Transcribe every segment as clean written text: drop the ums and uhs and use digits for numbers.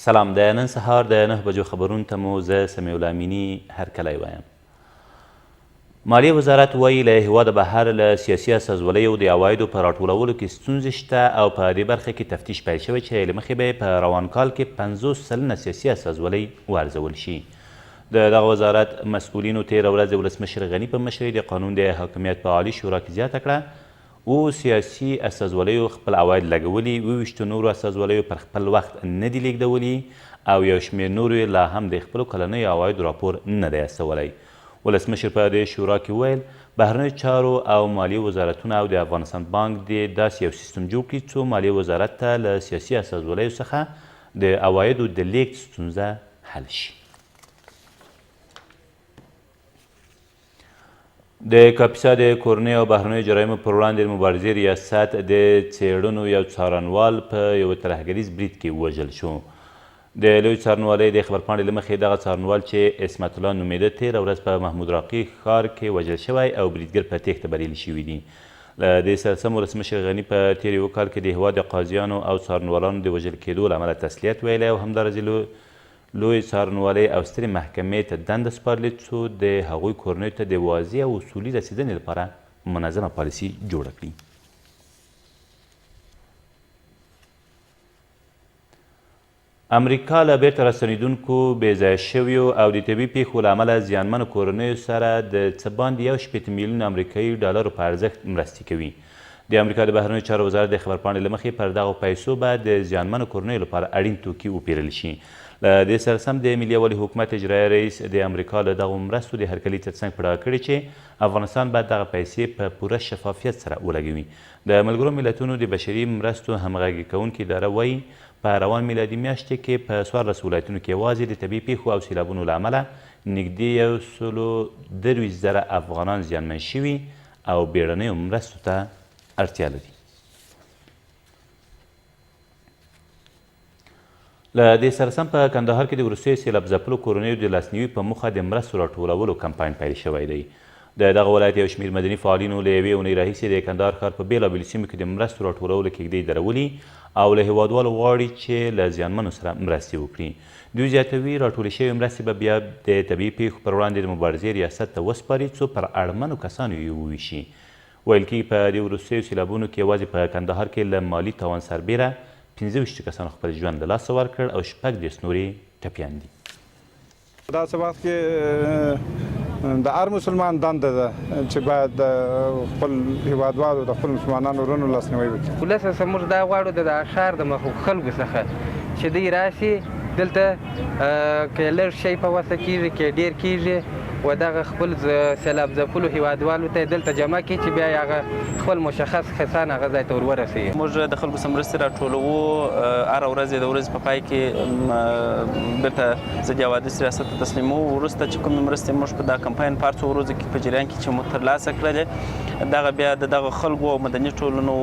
سلام د نن سهار د 9 بجو خبرونو ته مو زه سمیع الله امیني هرکلی وایم. مالیې وزارت وایي له هېواده بهر له سیاسي استازولیو د عوایدو په راټولولو کې ستونزې شته او په دې برخه کې تفتیش پیل شوی چې له مخې به یې په روان کال کې 50% سیاسي استازولۍ وارزول شي. د دغه وزارت مسؤلینو تېره ورځ د ولسمشر غني په مشرۍ د قانون د حاکمیت په عالي شورا کې زیاته کړه، اوو سیاسي استازولیو خپل عواید لګولي، 27 نورو استازولیو پر خپل وخت نه دي لېږدولي او یو شمېر نورو یې لا هم د خپلو کلنیو عوایدو راپور نه دی استولی. ولسمشر په دې شورا کې وویل، بهرنیو چارو او مالیې وزارتونه او د افغانستان بانک دې داسې یو سیستم جوړ کړي څو مالیې وزارت ته له سیاسي استازولیو څخه د عوایدو د لېږد ستونزه حل شي. د کاپیسا د کورنیو او بهرنیو جرایمو پر وړاندې د مبارزې ریاست د څېړنو یو څارنوال په یوه ترهګریز برید کې ووژل شو. د لوی څارنوالۍ د خبرپاڼې له مخې دغه څارنوال چې عصمت الله نومېده تېره ورځ په محمود راقي ښار کې وژل شوی او بریدګر په تېښته بریالي شوي دي. له دې سره سم ولسمشر غني په تېر یوه کال کې د هېواد د قاضیانو او څارنوالانو د وژل کېدو له امله تسلیت ویلی او همداراز یې لویې څارنوالۍ او سترې محکمې ته دنده سپارلې څو د هغوی کورنیو ته د واضح او اصولي رسېدنې لپاره منظمه پالیسي جوړه کړي. امریکا له بېرته راستنېدونکو، بې ځایه شویو او د طبیعي پېښو له امله زیانمنو کورنیو سره د څه باندې 61 میلیون امریکایي ډالرو په ارزښت مرستې کوي. د امریکا د بهرنیو چارو وزارت د خبرپاڼې له مخې پر دغو پیسو به د زیانمنو کورنیو لپاره اړین توکي وپېرل شي. له دې سره سم د ملي یووالي حکومت اجرایه رئیس د امریکا له دغو مرستو د هرکلي ترڅنګ په ډاګه کړې چې افغانستان به دغه پیسې په پوره شفافیت سره ولګوي. د ملګرو ملتونو د بشري مرستو همغږې کوونکې اداره وايي، په روان میلادي میاشتې کې په 14 ولایتونو کې یوازې د طبیعي پېښو او سېلابونو له امله نږدې 123,000 افغانان زیانمن شوي او بیړنیو مرستو ته اړتیا لري. له دې سره سم په کندهار کې د وروستیو سېلاب ځپلو کورنیو د لاسنیوي په موخه د مرستو راټولولو کمپاین پیل شوی دی. د دغه ولایت یو شمېر مدني فعالینو له یوې اونۍ راهیسې د کندهار ښار په بېلابېلو سیمو کې د مرستو راټولولو کېږدۍ درولي او له هېوادوالو غواړي چې له زیانمنو سره مرستې وکړي. دوی زیاتوي، راټولې شوې مرستې به بیا د طبیعي پېښو پر وړاندې د مبارزې ریاست ته وسپاري څو پر اړمنو کسانو یې وویشي. ویل کېږي په دې وروستیو سېلابونو کې یوازې په کندهار کې له مالي تاوان سربېره 25 کسانو خپل ژوند له لاسه ورکړ او 36 نور یې ټپیان دي. په داسې وخت کې د هر مسلمان دنده ده چې باید د خپل هیوادوالو د خپل مسلمانانو ورونو لاسنیوی وکړي. ولس څخه موږ دا غواړو د دغه ښار د خلکو څخه چې دوی راشي دلته که لږ شی په وسه کیږي که ډیر کیږي و دغه خپل سیلاب ځپلو هیوادوالو ته دلته جمع کړي چې بیا هغه خپل مشخص کسان هغه ځای ته ور ورسوي. موږ د خلکو څخه مرستې راټولوو، هره ورځ یې د ورځې په پای کې بیرته ضد حوادث ریاست ته تسلیموو. وروسته چې کومې مرستې موږ په دا کمپاین په هر څو ورځو کې په جریان کې چې مو ترلاسه کړلې، دغه بیا د دغه خلکو او مدني ټولنو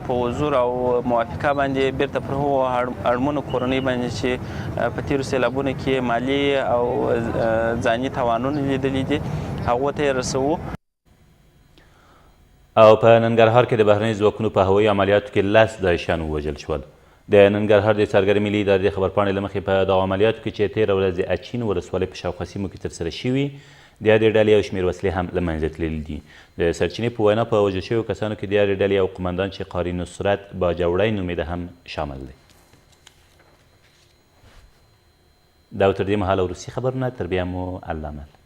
په حضور او موافقه باندې بیرته پر هغو اړمنو کورنۍ باندې چې په تیرو سیلابونو کې مالي او ځاني تاوانونه لیدلي دي هغو ته یې رسوو. او په ننګرهار کې د بهرنیو ځواکونو په هوایي عملیاتو کې لس داعشیان ووژل شول. د ننګرهار د څارګرې ملي ادارې د خبرپاڼې له مخې په دغو عملیاتو کې چې تېره ورځ د اچین ولسوالۍ په شاوخوا سیمو کې ترسره شوي، د یادې ډلې یو شمېر وسلې هم له منځه تللي دي. د سرچینې په وینا په وژل شویو کسانو کې د یادې ډلې یو قومندان چې قاري نصرت باجوړی نومېده هم شامل دی. دا و تر دې مهاله وروستي خبرونه، تر بیا مو الله مل.